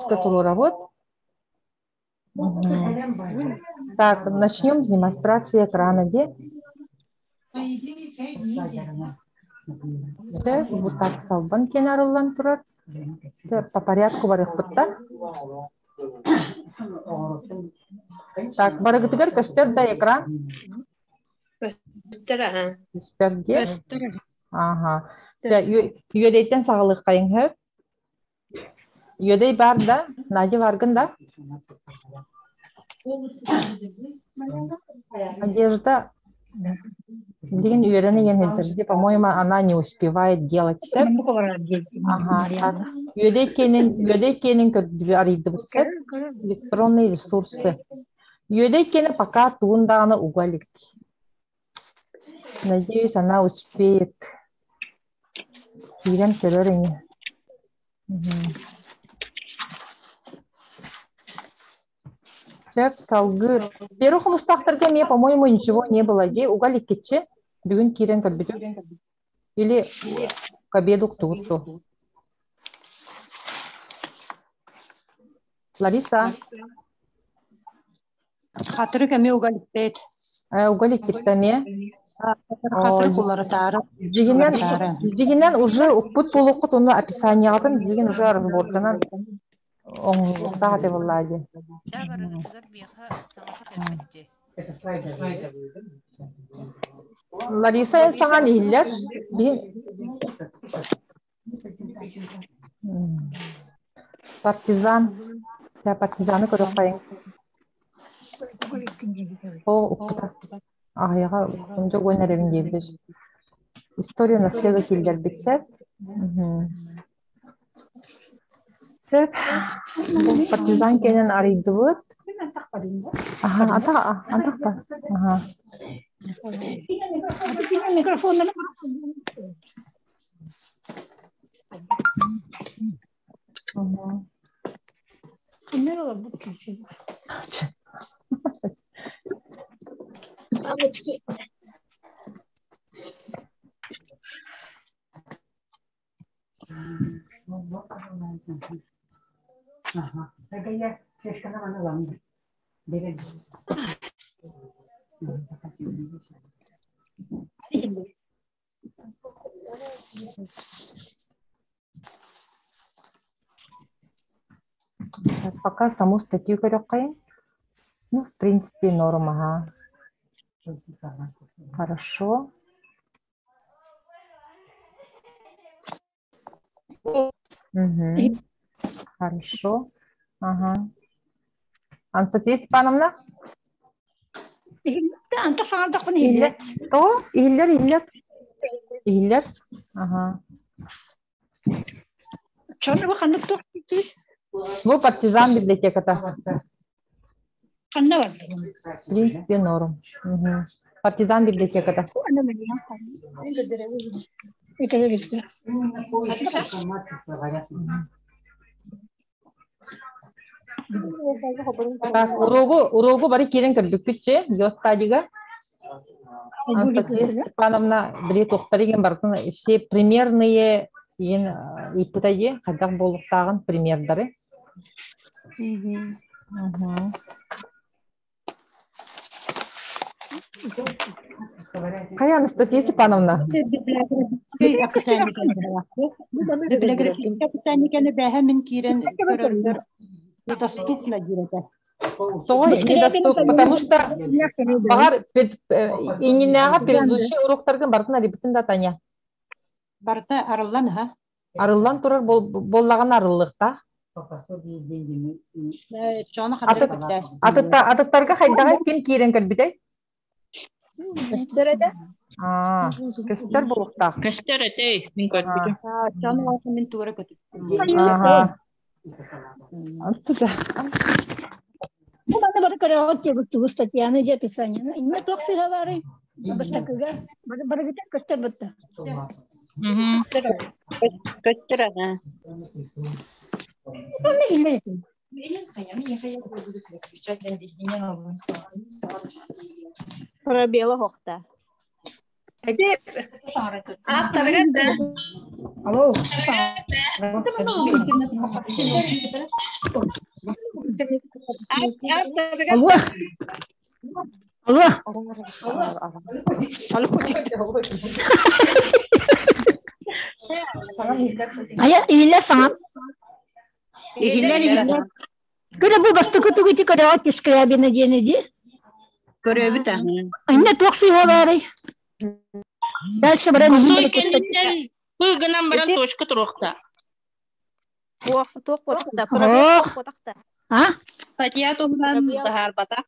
Офиска туруорабыт. Так, начнем с демонстрации экрана, где? Бу так салбан киэн арыллан турар. По порядку барыахпыт да. Так, барыгытыгар көстөр да экран? Көстөр, аха. Көстөр диэ? Аха. Чэ, үөдэйтэн саҕалыаххайыҥ хөп. Үөдэй баар да? Надя баргын да? Надежда билигин үөрэнэ иэн сылдьар. По-моему, она не успевает делать сеп. Ага, так. Үөдэй киэнин арыйдыбыт сеп. Электронные ресурсы. Үөдэй киэнэ пока тугун даҕаны уга илик. Надеюсь, она успеет. Киирэн көрөр ини. Сөп, салгыы. Первый хомустаахтарга эмиэ, по-моему, ничего не было дии. Уга иликкиччи. Бүгүн киирэн көрбүтүм. Или к обеду уктубут Лариса. Хатырык эмиэ уга иликпит. Уга иликкит эмиэ. Хатырык уларытаары. Дьигинэн, дьигинэн уже укпут буолуоххут уонна описаниеҕытын билигин уже разборданан оҥоһуллуохтаах этэ буоллаа дии. Да, барыгытыгар биэхэ саҥата кэлбит дии. Лариса эн саҥан иһиллэр. Партизан. Партизаны көрүөххэйиҥ. О, укпута. Аҕыйаҕа уктунча уон эрэбин диэбитэ. История наследа киллэрбит сөп. Сөп. Бу партизан кэлэн арыйдыбыт. Аха, атах, атах ба. Аха. Микрофоннары Пока саму статью көрөххөйүн. Ну, в принципе, норм, ага. Хорошо. Угу. Хорошо. Ага. Анастасия Степановна? Анта саҥардахпын иһиллэр. О, иһиллэр, иһиллэр. Иһиллэр. Ага. Чон бу ханнык туох Бу партизан библиотеката. Ханна барда? В принципе, норм. Угу. Партизан библиотеката. Так, уруогу, уруогу бары киирэн көрбүккүтчү, Геостадига. Анастасия Степановна били туохтар игин барытын все примерные иин ыыппыта дии, хайдах буолуохтааҕын примердары. Хайа, Анастасия Степановна? Библиографическое описание бэһэ мин киирэн көрөрбөр недоступно диир этэ. Тоҕо недоступно? Потому что баҕар иннинээҕи предыдущий уроктаргын барытын арыйбытын да Таня. Барыта арыллан аха. Арыллан турар буоллаҕына арыллыахтаах. Атыттарга хайдаҕай ким киирэн кэлбитэй? Көстөр этэ. Аа, көстөр буолуохтаах. Көстөр этэй, мин көрбүтүм. Дьону мин туора көтүттүм. Бу манна бары көрөҕүт диэбит тугу Татьяна дьэ описание. Инне туох сыһалары? Бастакыга барыгыта көстөр бутта. Көстөр ага. Онно иллэр этим. Пробела хохта. Ааптарыгар да. Алло. Алло. Алло. Хайа, иһиллэр саҥа. Иһиллэр, иһиллэр. Көрө бу бастакы тугу ити көрөҕүт Скрябина диэни дии. Көрөбүт а. Иннэ туох сыыһа баарый? Дальше баран Косой кэнниттэн пы гынан баран точка туруохта. Туох туох буотахта, пробел Ох. туох буотахта. А? Статья туһунан таһаарбатах.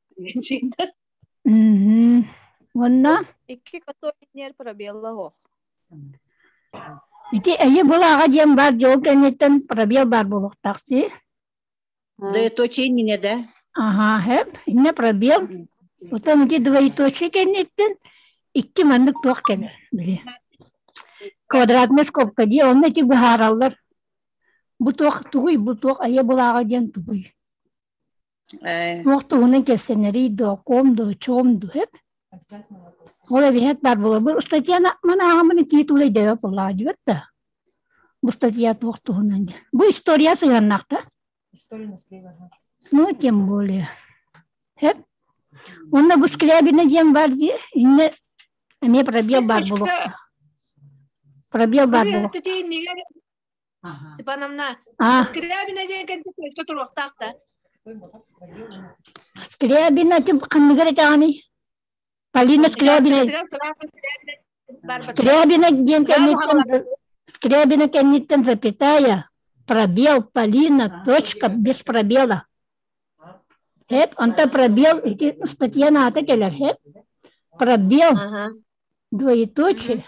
Мгм. Уонна Икки косой нер пробелла ох. ити эйи булааҕа диэн баар дьол кэнниттэн пробел баар буолуохтаах си. Двоеточие иннинэ да. Аха, хэп. Иннэ пробел. Потом ити двоеточие кэнниттэн икки маннык туох кэлэр били. Квадратная скобка дии, онно ити быһаараллар. Бу туох тугуй, бу туох айа булааҕа диэн тугуй. Туох туһунан кэпсэнэрий дуо, ком дуо, чом дуо, хэп. Ол эбиһэт баар буолар. Бу статьяны маны ааҕаммын итии тулай дэбэ буоллаҕа да. Бу статья туох туһунан диэн. Бу история сыһыаннаах да? История наследия. Ну, тем более. Хэп. Онно бу Скрябина диэн бар дии. Инне эмиэ пробел баар буолуохтаах. Пробел баар буолуох. Степановна, А, Скрябина диэн кэнтэ точка туруохтаах да. Скрябина тип ханныгар этэҕиний? Полина Скрябина. Скрябина диэн кэнниттэн Скрябина кэнниттэн запятая, пробел, Полина, точка, без пробела. Хэп, онто пробел, ити статья аата кэлэр, хэп. Пробел, двоеточие,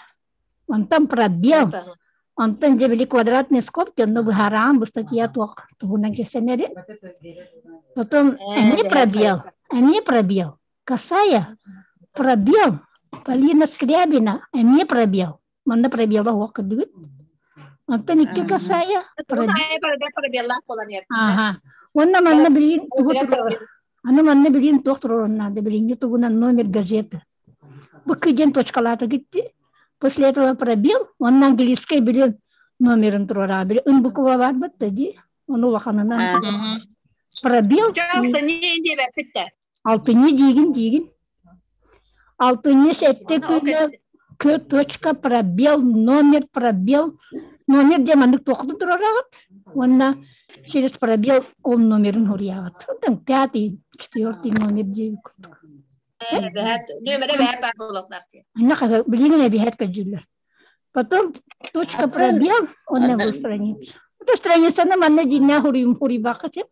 онтон пробел, онтон дьэ били квадратные скобки, онно быһаараан бу статья туох туһунан кэпсэнэри. Потом эмиэ пробел, косая, пробел, Полина Скрябина, эмиэ пробел. Манна пробела уох кырдыбыт. Онтон икки косая, пробел. Ага. Онно манна билигин тугу турар? Аны манна билигин туох турар надо? Билигин тугунан номер газеты. Бу кыден точкалаата гитти. После этого пробел, он на английской билин номерин турара. Били ын буква бар бытта ди. Оны улаханынан пробел. Алтынньы диигин диигин. Алтынньы сэтте күнэ к точка пробел номер пробел номер диэн маннык туохтун турараҕыт уонна через пробел ол номерин суруйаҕыт. Оттон пятый, четвертый номер диэбит курдук. Анна хаһы билигин эбиһэт көрдүүллэр. Потом точка пробел, он на страницу. Это страницаны манна диннэ хуруйум хуруйбакка тип.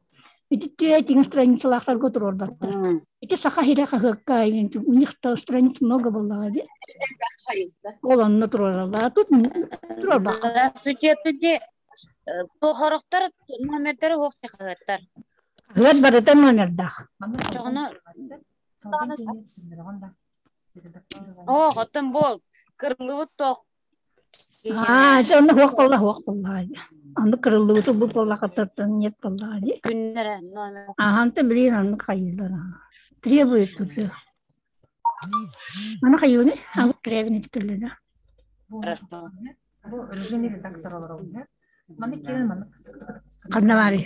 Ити түө страницалаахтарга туруорбаттар. Ити саха хире хаһыакка у них то страниц много было ди. Ол онно туруораллар. Тут туруорбакка. Здравствуйте, туди Похороктар номердері оқ хаһыаттар. Хаһыат барыта номердаах. Чоҕуну Оох, оттон бол кырыллыбыт тоох. Аа, это онно хуох болла, хуох болла. Онно кырыллыбыты бу болла каттаттан нет болла ди. Күннere номер. Ага, анты блин, онно хайылар. Требует тут. Аны хайыны, аны требует көллөнө. Бу режим редактор олорор. Маны кирен маны. Ханна баары?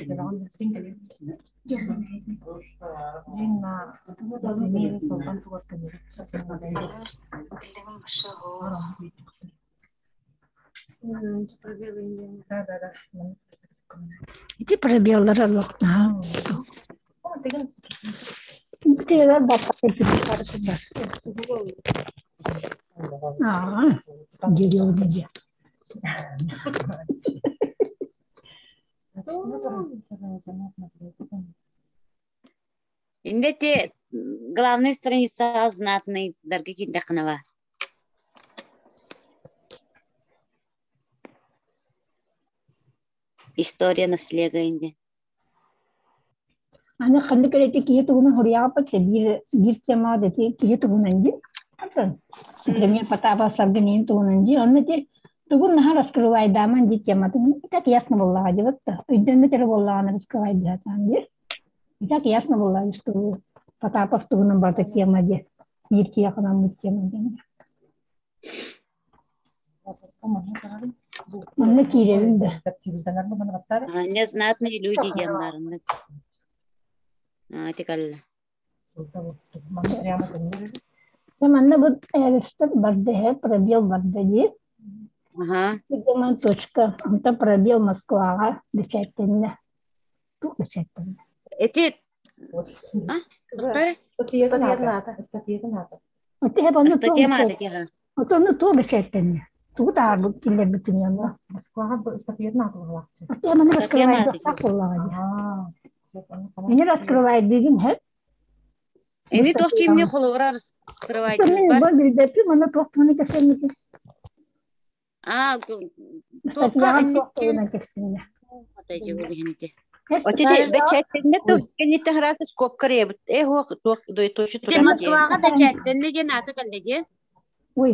Ити пробеллар аллахна. Бителер баппа Аа, деревня. Инде те главный страница знатный дарги киндақынава. История наслега инде. Аны ханнык кэлэти киһи тугунан хоруйаҕаппат биир биир темаҕа да ити киһи тугунан дии. Например, Потапов Саргынин тугунан дии. Онно ити тугун наһаа раскрывайдааман дии тематын. И так ясно буоллаҕа дии вот өйдөммүт эрэ буоллаҕына раскрывайдаатаан дии. И так ясно буоллаҕа что Потапов тугунан барыта тема дии. Биир киһиэхэ анаммыт тема диэн. Манна киирэбин да. Незнатные люди диэн баарыннык. Ити кэллэ. Манна бу эристер барда иһэ пробел барда дии. Аха. Думан точка. Онтон пробел Москваҕа бэчээттэннэ. Туох бэчээттэннэ? Ити а Тоқтар? Статьятын аата. Статьятын аата. Статья маата тиха. Отону туох бэчээттэннэ? Тугу таһаарбыт киллэрбитин онно? Москваҕа статьятын аата буолаахчы. Ате маны Статья маата раскрывайдыахтаах буоллаҕа дии. Аа. Мини раскрывайдыгын һэ? Эми туох чимни холобура раскрывайдыыр бар. Мин билбэппин, манна туох туһунан кэпсэммитин. Аа, туохха Статьяҕа туох инниттэн туһунан кэпсэннэ. Отити бэчээттэннэ ту кэнниттэн хараас скобка ребут. Э хуох туох двоеточие Ити туран диэн. Москваҕа бэчээттэннэ диэн аата кэллэ дии. Ой.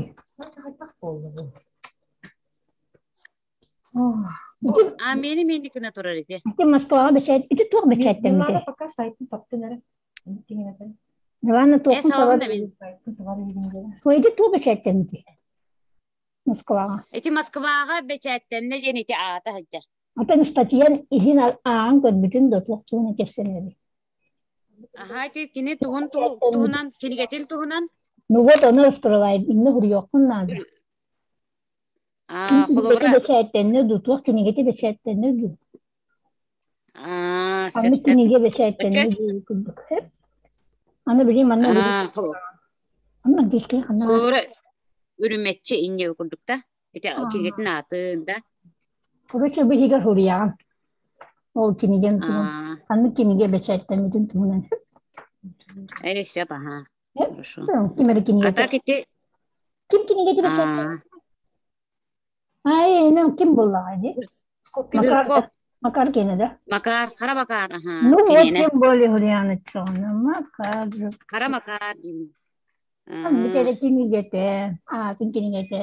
А мени мени гына турар ити. Ити Москваҕа бэчээт ити туох бэчээттэммитэ? Милана пока сайтын саптын эрэ. Милана Э туохун сабабын сабар? да мин. Сайтын сабар илигин Ой, ити туох бэчээттэммитий? Москваҕа. Ити Москваҕа бэчээттэннэ диэн ити аата сылдьар. Атын статьян иһин ааҕан көрбүтүн да туох туһунан кэпсэнэбит. Аха ити кини туһун туһунан кинигэтин туһунан. Ну вот ону раскрывает, инне хуруйуоххун наада. Аа, Кинигэтэ холобура. бэчээттэннэ дуу, туох кинигэтэ бэчээттэннэ дуу? Аа, сөп Ханнык сөп. кинигэ бэчээттэннэ дуу курдук. Аны билим манна Аа, Анна английский ханна холобура үрүмэччи инне курдук та. Ити кинигэтин аатын да. Короче, биһиги суруйаҕын. Ол кинигэм туһун. Аа, Ханнык кинигэ бэчээттэммитин туһунан. э сөп аха. Хорошо. Ким эрэ А кинигэтэ. так ити Ким кинигэтэ бэчээттэммит? аа, Ай, ну ким буллаҕа дии? Макар, Жирков, Макар киэнэ да? Макар, Хара Макар, аха, Ну вот киниэнэ. тем более Гурьянычевна, Макар. Хара Макар диим. Ханнык Аа, эрэ кинигэтэ, аатын кинигэтэ.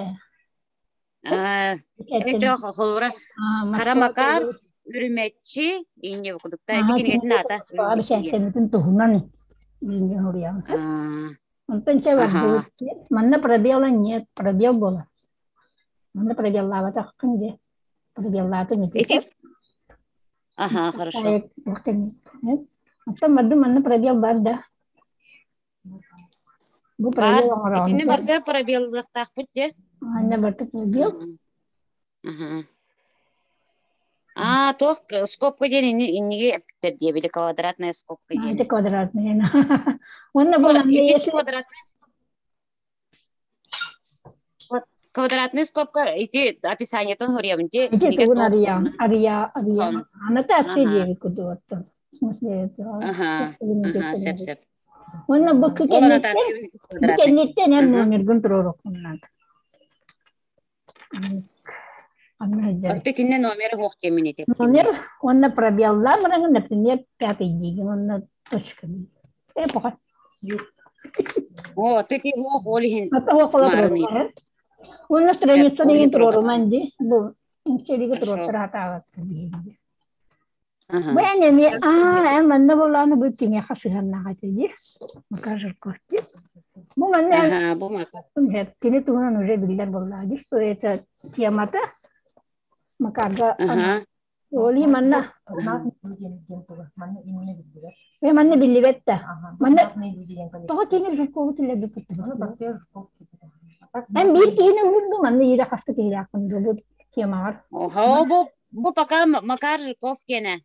аа, э Бэчээттэммит. чох холобура Аа, Хара Москва Макар үрүмэччи инне курдук та. Ити Аха, кинигэтин кинигэтэ аата Москваҕа үрүмэччи диэн. бэчээттэммитин туһунан диэн суруйаҕын. Аа, Онтон чэ аха. барбыт. Манна пробела нет, пробел буолар. Манна пробеллаабатаххын дии. Пробеллаатын ити. Ити аха, хорошо. Оттон бардым манна пробел бар да. Бу Бар, пробел оҥороҕун. итини барда пробеллыахтаахпыт дии. Манна барда пробел. Аха. Аа, туох скобка диэн инни инниги эпиттэр диэбили квадратная скобка А, диэн. Это квадратный. Уонна бу манна Ити если квадратная квадратная скобка ити описаниетын хоруйабын дии ити кинигэ тугун туох арыйаҕын туһунан арыйа арыйа аннотация Аха. диэби курдук в смысле это Аха, аха, сөп сөп. Уонна бу Ол кэнниттэн аннотация бу квадратный. кэнниттэн эн Аха. номергын туруоруккун наада. Анна сылдьар. Орто итиннэ номер суох диэммин ити Номер уонна пробеллаан бараҥын, например, пятый диигин уонна точка диигин. Э, пока. О, ты ти суох ол иһин Ата хуохола маарыный. туруоруман. Уонна Сөп, страница ол деген иһин туруорбатаҕым. туруоруман дии. Бу инстериге Хорошо. туруортара хатаабат диигин. Аха. Бу эн эми аа эн манна буоллааны бу тиҥэхэ сыһаннаҕа дии. Макар Жирков дии. Бу манна Аха, бу мака. эн кини туһунан уже биллэр буоллаҕа дии, что это темата Макарга Аха. Оли манна Знатные люди диэн туга. Манна именно билбилэр. э манна биллибэт да. Ага. Манна Знатные люди диэн тоҕо коллекция. кини Жиркову түлэбиппит. Аны Бахтияр Жирков киирбит. А так Эн биир киһини уурдум манна иирэ хаста киһилээхпин бу темаҕар. Оһо, бу бу пока Макар Жирков киэнэ.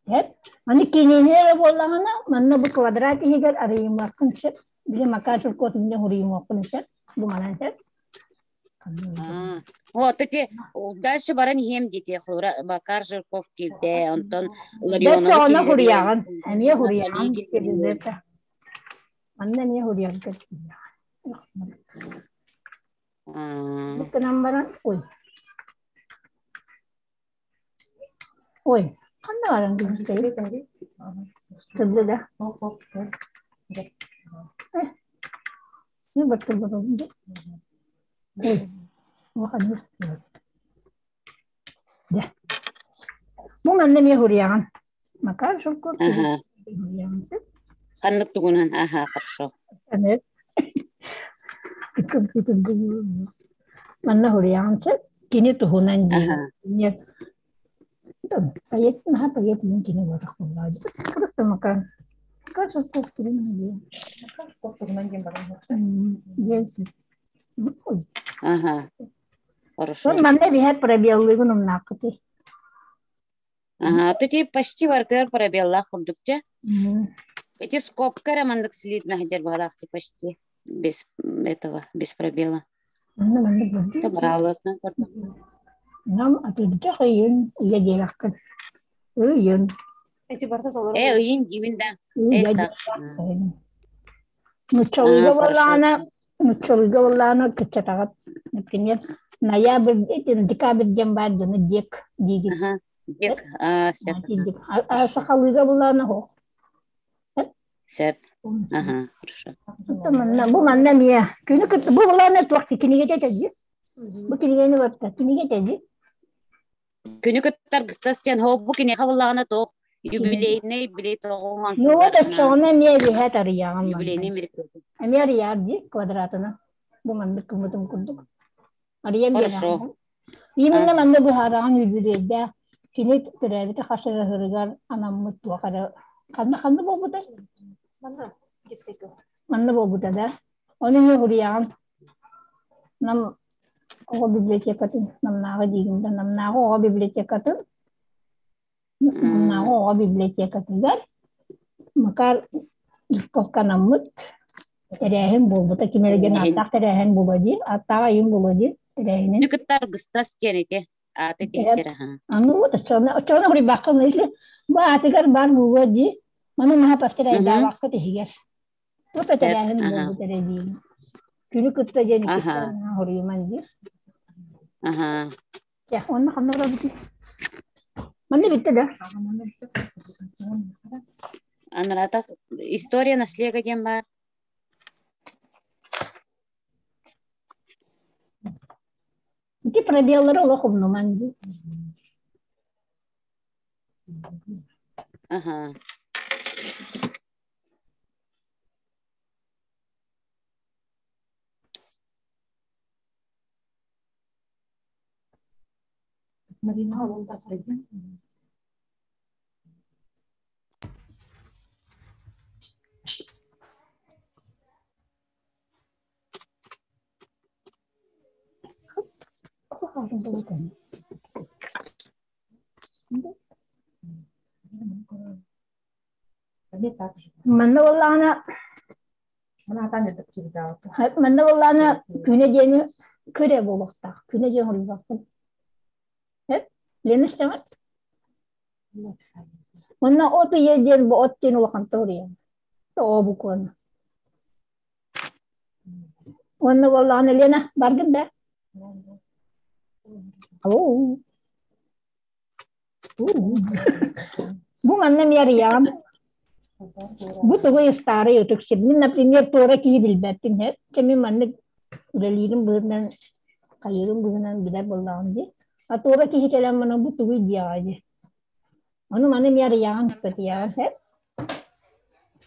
Эп. Аны кинини эрэ буоллаҕына манна бу квадрат иһигэр арыйымыаххын сөп. Били Макар Жирков инньэ уруйумуоххун сөп. Бу манан сөп. Аа. Вот эти дальше баран иһиэм диэти холура Макар Жирков киирдэ, онтон Бэрт Ларионову оҕоно киллэриэм, хуруйаҕын. Эмиэ хуруйаҕын Натали киллэриэм. через Манна эмиэ хуруйарга Аа. Бу гынан баран ой. Ой. Ханна баран гүнтэй? Тыллы да. Не бар тыллы да. Ой. Улахан Да. Бу манна эмиэ хуруйаҕын. Макар Жирков Аха. хуруйаҕын. Ханнык тугунан, аха, хорошо. Эмиэ Манна хуруйаҕын сөп. Кини туһунан диэн. Аха. Нет. Поет, наха поет, мен кини буолар буоллаа. Просто Макар. Макар Жирков кирин Макар Жирков туһунан диэн баран Ага. Хорошо. Сон манна биһэр пробеллыгын умнааккыты. Ага, то ти почти вартыгар пробеллаах курдук дьэ. Эти скобка эрэ маннык слитно сылдьар быһалаах ти почти без этого, без пробела. Манна маннык Это быраалыатынан көрдüm. Нам атырдьах ыйын ийэ диэрэххин. Ыйын. Эти барыта толору. Э, ыйын диибин да. Э, сах. Нуччалыыга буоллаҕына, нуччалыыга буоллаҕына кыччатаҕыт. Например, ноябрь, декабрь диэн баар дьону дек диигит. Ага, дек, а, сөп. А сахалыыга буоллаҕына хоһ. Сөп. Ага, хорошо. Манна, бу манна эмиэ. Күнү кытта бу буоллаҕына туох кинигэтэ этэ Бу кинигэни барта кинигэ этэ Күнү кытта аргыстас диэн хоп бу киниэхэ буоллаҕына туох юбилейный били тоҕуһуон Ну вот оччоҕуна эмиэ эбиһэ тарыйаҕын юбилейный мероприятие. Эмиэ арыйаар дии квадратынан. Бу маннык кыммытым курдук. Арыйан Хорошо. биэрэҕин. Именно манна быһаараҕын юбилейдээх кини төрөөбүтэ хас эрэ анаммыт туох эрэ ханна ханна буолбутай? Манна детский Манна буолбута да. Ону эмиэ уһуруйаҕын. Нам оҕо библиотекатын Намнааҕы диигин да Намнааҕы оҕо библиотекатын Намнааҕы оҕо библиотекатыгар Макар Жирковка анаммыт тэрээһин буолбута. Ким эрэ диэн ааттаах тэрээһин буолуо дии, ааттаах айым буолуо дии тэрээһинин. Күнү кытта аргыстас диэн ити ааты тиһиттэр аха. Аны вот оччоҕуна оччоҕуна хоруйбаккын если бу аатыгар баар буолуо дии, маны наһаа пастерайдаабаккыт иһигэр. Тута тэрээһин буолбут эрэ диин. Күнү кытта диэн иккистээн хоруйуман диир. Чэ, онно ханна барабытый? Манна бүттэ да? Анарата история наслега диэн баар. Ити пробеллары олох умнуман дии. Аха. Марина ололда қарайды. Манна буоллаҕына манна буоллаҕына күнэ диэни күрэ буолуохтаах. Күнэ диэн хоруйбаппын. Лена истэҕит? Манна от ыйа диэн бу от диэн улахан тоһуруйан. Тоҕо букваны. Уонна буоллаҕына Лена баргын да? Алло. Бу манна эмиэ арыйаҕын. Бу тугуй старый ытык сир. Мин, например, туора киһи билбэппин. Чэ, мин маннык үлэлиирим быһыытынан, хайыырым быһыытынан билэр буоллаҕым дии. А туора киһи кэлэн маны бу тугуй диэҕэ дии. Ону маны эмиэ арыйаҕын статьяҕын сөп.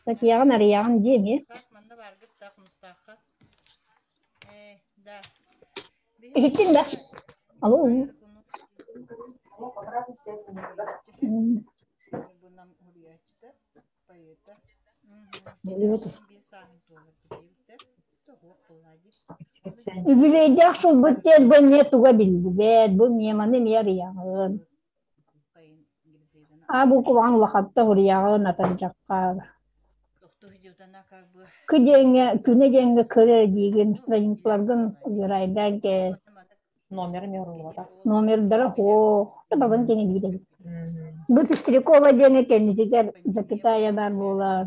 Статьяҕын арыйаҕын дии эмиэ. Манна бааргыт да хомустаахха. Э, да. Иһиттин да? Алло. Үбүлүөйдээх сылбыт диэн бу эмиэ туга биллибэт, бу эмиэ маны эмиэ арыйаҕын. А бу кубаҕан улахатта уруйаҕын атырдьахха. Кы диэҥҥэ, күнэ диэҥҥэ кыр диигин, страницаларгын убирайдаан кээс. Номер эмиэ уруллубата. Номердара суох. Бабын кини биир эбит. Бу Пестрякова диэни кэннитигэр запятая баар буолар.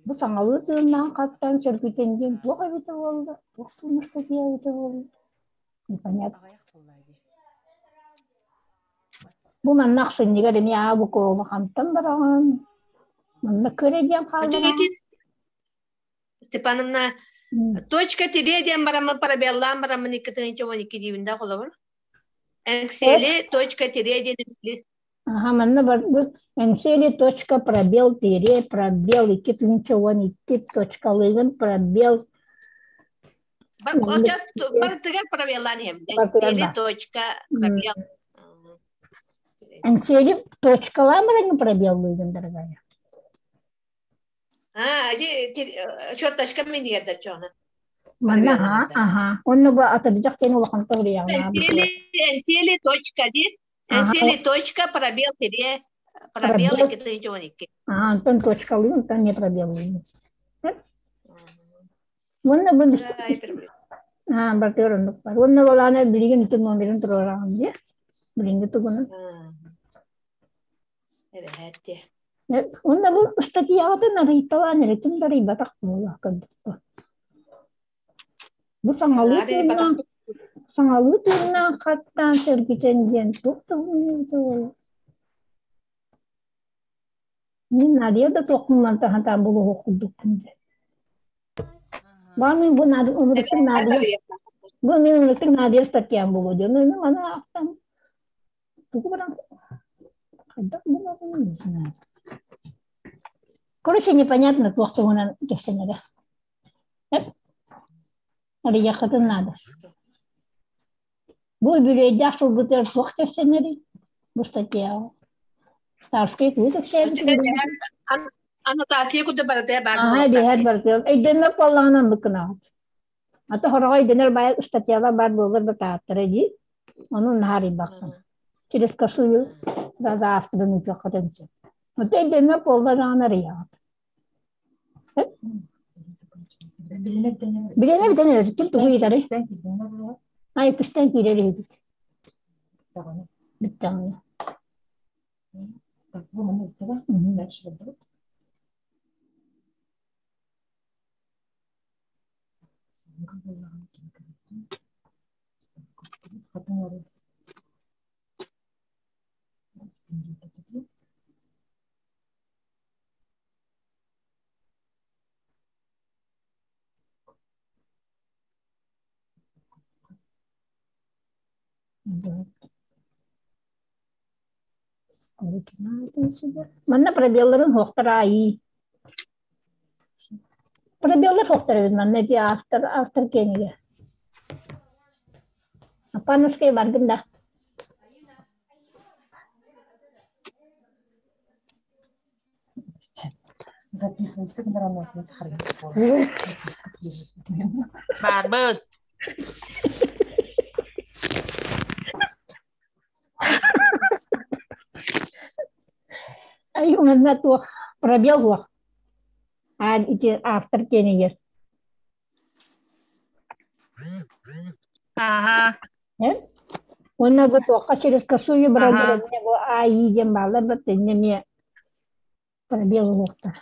Бу саҥалыы тыыннаан хаттаан сөргүтэн диэн туох эбитэ буолла? Туох тумустатыйа эбитэ буолла? Непонятно. Бу манна ахсынньыгар эмиэ аабы хантан бараҕын? Манна көрө диэн хааллаҕын. Степановна, точка тире диэн бараммын парабеллаан бараммын 2 12 диибин да холобур. Эҥсиэли точка тире диэн Ага, манна барбыт Эҥсиэли точка пробел тире пробел 2012 точкалыгын пробел Барытыгар пробеллаан иһэм. Эҥсиэли точка пробел. Эҥсиэли точкалаан бараҥҥын пробеллыыгын дорогая. А, ити черточка минигер да чона. Манна аха, аха. Онно бу атырдьах диэн улахан тылыйаҕына. Энтели точка ди. Энтели точка пробел тире пробел 212. Ага, онтон точкалыы, онтон не пробеллыы. Уонна бу Аа, бартыгар оннук бар. Уонна балаана билигин ити номерин туруораҕын дии. Билиҥҥи тугунан. Эбэһээт дии. Уонна бу ыстатыйаҕытын арыйталаан эрэ ким да арыйбатах буолуох көрдөххө. Бу саҥалыы тыыннаах саҥалыы тыыннаах хаттаан сөргүтэн диэн туох да буолуо. Мин Надя да туохпунан таһатаан булуһуох курдукпун дии. Баамын бу Надя Надя бу мин ынырыктык Надя статьям буолуо диэн маны аахтан тугу баран хайдах булабын не знаю. Короче, непонятно туох туһунан кэпсэнэрэ. Арыйаххытын наада. Бу үбүлүөйдээх сылгытыгар туох кэпсэнэрий? Бу статьяҕа. Старскай тугу кэпсээбитин Аннотация курдук барыта баар Аха, биһэр барытыгар. Өйдөммөт буоллаҕына оннук гынаҕыт. Ата хороҕо өйдөнөр баайа ыстатыйалар баар буоллар бытааттара дии. Ону наһаарыйбаккын. Через косую сразу авторын ыытыаххытын сөп. Ото өйдөммөт буоллаҕына арыйаҕыт. Билэнэ бүтэн эрэр. Ким тугу ыйытарый? Ай, күстэн киирэр үһүбүт. Бүттэҕинэ. Так, бу маны ыттыга. Дальше будет. Манна пробелларын суохтар аайыы. Пробеллар суохтар эбит манна ити автор автор киэнигэ. Аппановскай бардым да. Записывайся грамотно, Баарбыт. Ай, манна туох пробел суох. Аа, ити автор киэнигэр. Аха. Э? Уонна бу туохха через косую бродер бу АИ диэн бааллар бат иннэ эмиэ пробел уһуохтар.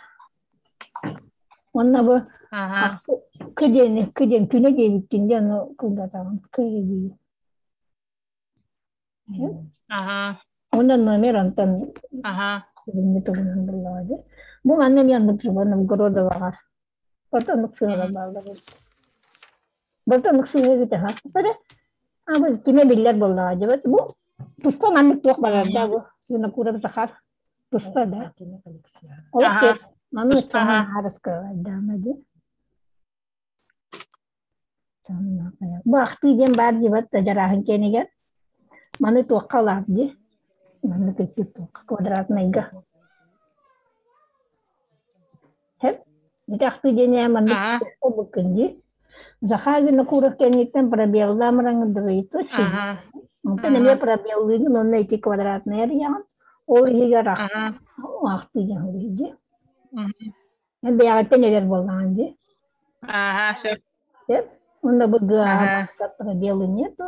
Уонна бу кы диэн кы диэн күнэ диэбиккин диэн ону кылгатаҕын кы дии. Уонна номер онтон билиҥҥи туһунан буллаҕа дии. Бу манна эмиэ оннук Новгородоваҕар Потом сыала бааллар. Потом сыала эбит аха. А бу кимэ биллэр буоллаҕа дьэ бу туспа маннык туох барар да бу Винокуров Захар туспа да. Олох кеп маны саҥа даама ди. Бу ахтыы диэн баар дьибат да дьарааһын киэнигэр. Маны туохха лаап ди. Манны кыччыт туохха квадратнайга. Һэп ити диэн маннык обуккун дии. Захар Винокуров кэнниттэн пробеллаам двоеточие. Онтон эмиэ пробеллыыгын уонна ити квадратнай арыйаҕын. Ол иһигэр ахтыы диэн дии. Бэйэҕиттэн эбэр буоллаҕын дии. Ага, сөп. Сөп. Уонна бу га пробелы нету.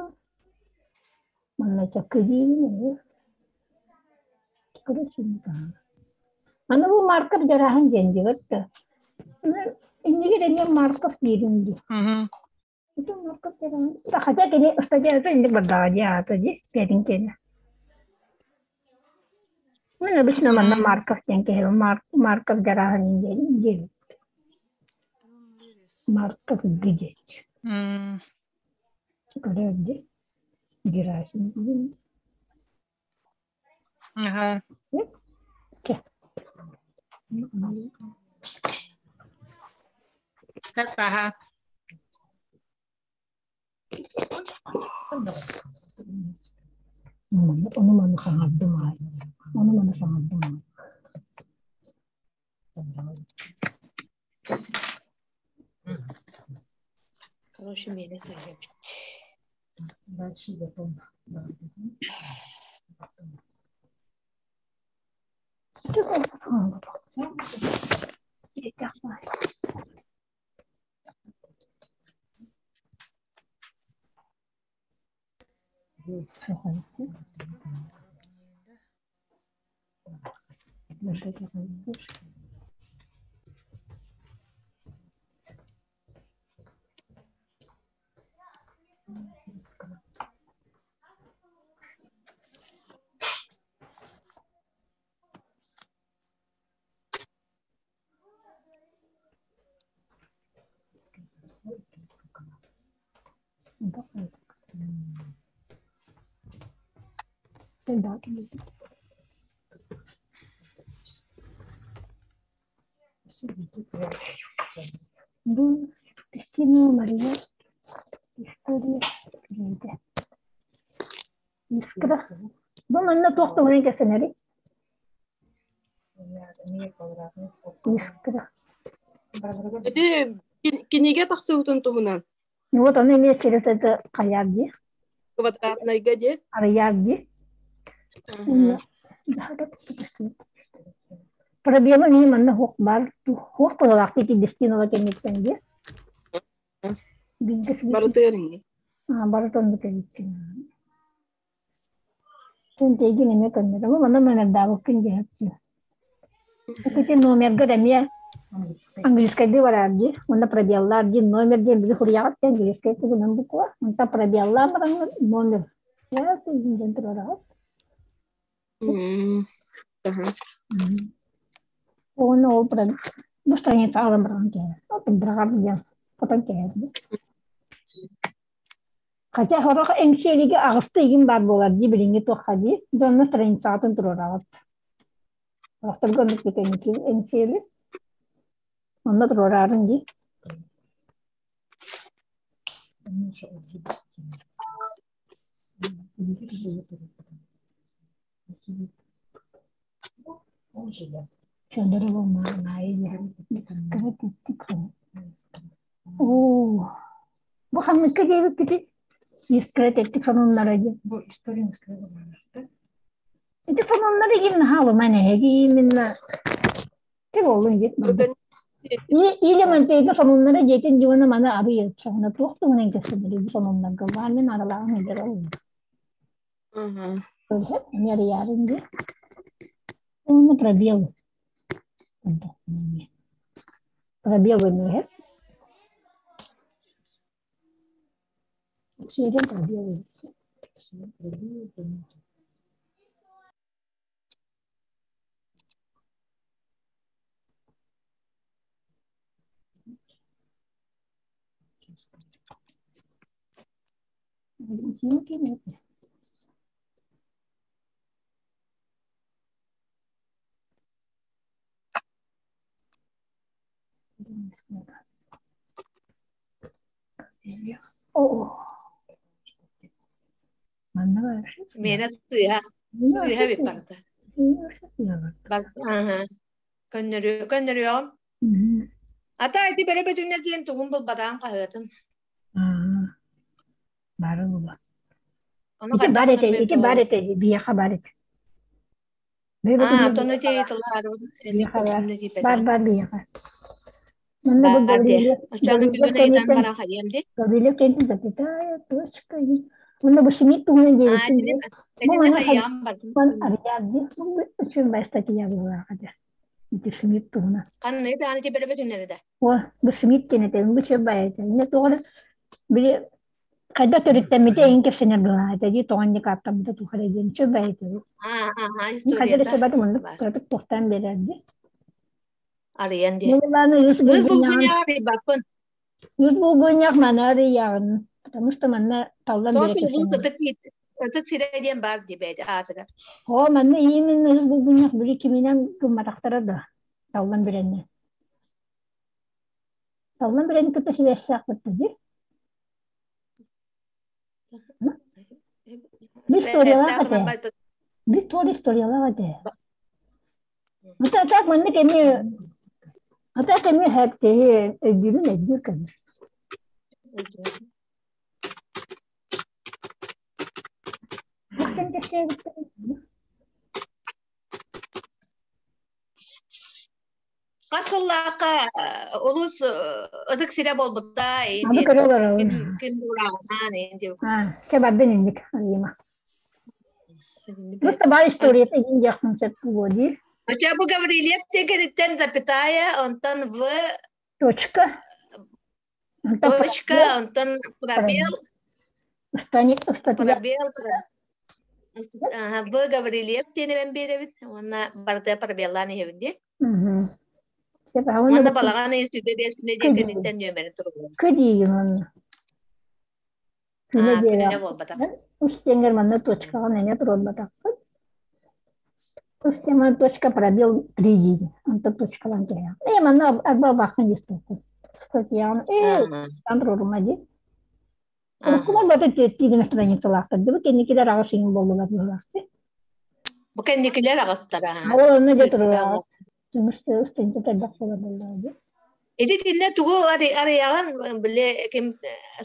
Манна чаккы диигин эмиэ. Короче, не знаю. Аны бу Марков дьараһын диэн дибэт да. Иннигэр эмиэ Марков диирин дии. Ити Марков дьараһын. Хотя кини статьята инник бардаҕа дии аата дии, пятин киэнэ. Мен обычно манна Марков диэн киһи Марков дьараһын диэн диэбит. Марков где? Көрөр дии. Герасим диэн. Ага. Ага. Ону маны саҥардым аай. Ону маны саҥардым аай. Общем, миэнэ сыыйабыт. Дальше потом. Бу Кристина Мария история киһитэ. Искра. Бу манна туох туһунан кэпсэнэрий? Искра. Ити кинигэ тахсыбытын туһунан. Ну вот ону эмиэ через это хайаар дии. Квадратнайга дии. Арыйаар дии. Проблема мин манна хуох бар хуох тылалаахтыы кирдистиин кэнниттэн дии. Барытыгар инни. Барыт оннук эбиттин. Тэнтэйгин эмиэ көннөрө. Бу манна номердаабыккын диэһэттин. Ити номерга эмиэ английскайдыы бараар дии. Онно пробеллаар дии. Номер диэн били хуруйаҕыт дии английскай тугунан буква. Онтон пробеллаан бараҥҥын номер. Диэн туруораҕыт. Уонна ол бу страница аҕалан баран кэһэр. Быраҕар диэн потом кэһэр. Хотя сорох эҥсиэлигэ аҕыста игин баар буолар дии билиҥҥи туохха дии. Дьонно страницаҕытын туруораҕыт. Сорохторго оннук дии эҥсиэли. Онно туруораарын дии. Оо, бу ханныкка диэбиккитий? Искра тэттик сонуннара диэн. Бу история мыслева Ити сонуннары игин хаалыман эһиги именно Ти буоллун диэт Или мантейга сонуннара диэтин дьуона маны арый соһуна туох туһунан кэпсэнэри бу сонуннарга баар мин аралааҕын ыйдар олун. Эмиэ арыйаарын дии. Уонна пробел. Пробел эмиэ. Сиэрин пробел. Миэнэ сыыһа. Сыыһа эбит барыта. Көннөрүө көннөрүөҕүм. Ата ити бэрэ бөтүннэр диэн тугун булбатаҕым хаһыатын. Бары була. Ити бар этэ, ити бар этэ, биһиэхэ бар этэ. Аа, тону ити тыллаарыбын Бар бар биһиэхэ. Манна бу Гаврилов кэнтин запятая, точка. Онно бу Шмидт туһунан диэбиттин. Бу маны арыйаар дии. Бу үчүгэй статья буоллаҕа дии. Ити Шмидт туһунан. Ханныгы даҕаны ити бэрэ бөтүннэрэ да. О, бу Шмидт диэн этэ. Бу үчүгэй этэ. Инне тоҕо били хайда төрүттэммитэ эйин кэпсэнэр быһаата дии тоҕон дикаптаммыта тухары диэн үчүгэй этэ. Хайда да сөбөтүм оннук кыратык туохтаан биэрэр дии. Арыйан диэн. Ыыс булгунньаҕы арыйбаппын. Ыыс булгунньах маны арыйаҕын. Потому что манна таллан бере Ытык сирэ диэн баар дии аатыгар. Оо, манна именно ыыс булгунньах били киминэн гымматахтара да таллан билэннэ. Таллан билэни кытта сибээстээх дии. Бу историялаах этэ. Бу туох историялаах этэ. Так маннык эмиэ а так эмиэ хэптиһи өйдүүрүн өйдүүр кэмир. Истэн кэпсээбиттэр. Хас сыллаахха улус ытык сирэ буолбута Аны көрө олоробун. Ким ким буурааҕынаан инди. Чэ бардын инник Алима. Просто баар историята иһин диэхпин сөп буолуо дии. Хотя бу Гаврильев тегериттэн запятая, онтон В Точка. Онтон точка, онтон пробел, статья. Пробел, В Гаврильев диэн биэрэбит уонна барыта пробеллаан иһэбит дии. Уонна балаҕан ыйын 25 күнэ диэн кэнниттэн нүөмэрин туругуран. Кыдиигин онно. Күнэ Күнэ буолбатах. Устенгер манна точкаҕа мэҥэ туруорбатахпыт. Устеман точка пробел 3 диигин. Онтон точкалаан кэһэҕин. Э, манна арба бааххын дистуоххун. Статьяҕын э, там туруорума дии. Уруккулар баты түөттиигин страницалаахтар. Бу кэнникилэр аҕыс иҥин буоллулар быһыылаахтар. Бу кэнникилэр аҕыстара. Ол онно дьэ туруораҕыт. Түмүстэ ыстыҥта элбэх буолар буоллаҕа дии. Ити тиннэ тугу арыйаҕын били ким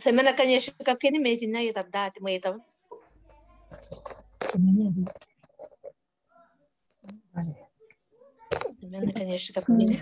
Семен Оконешников кини мэтинне ыйытарда ыйытабын. Семен Оконешников кини.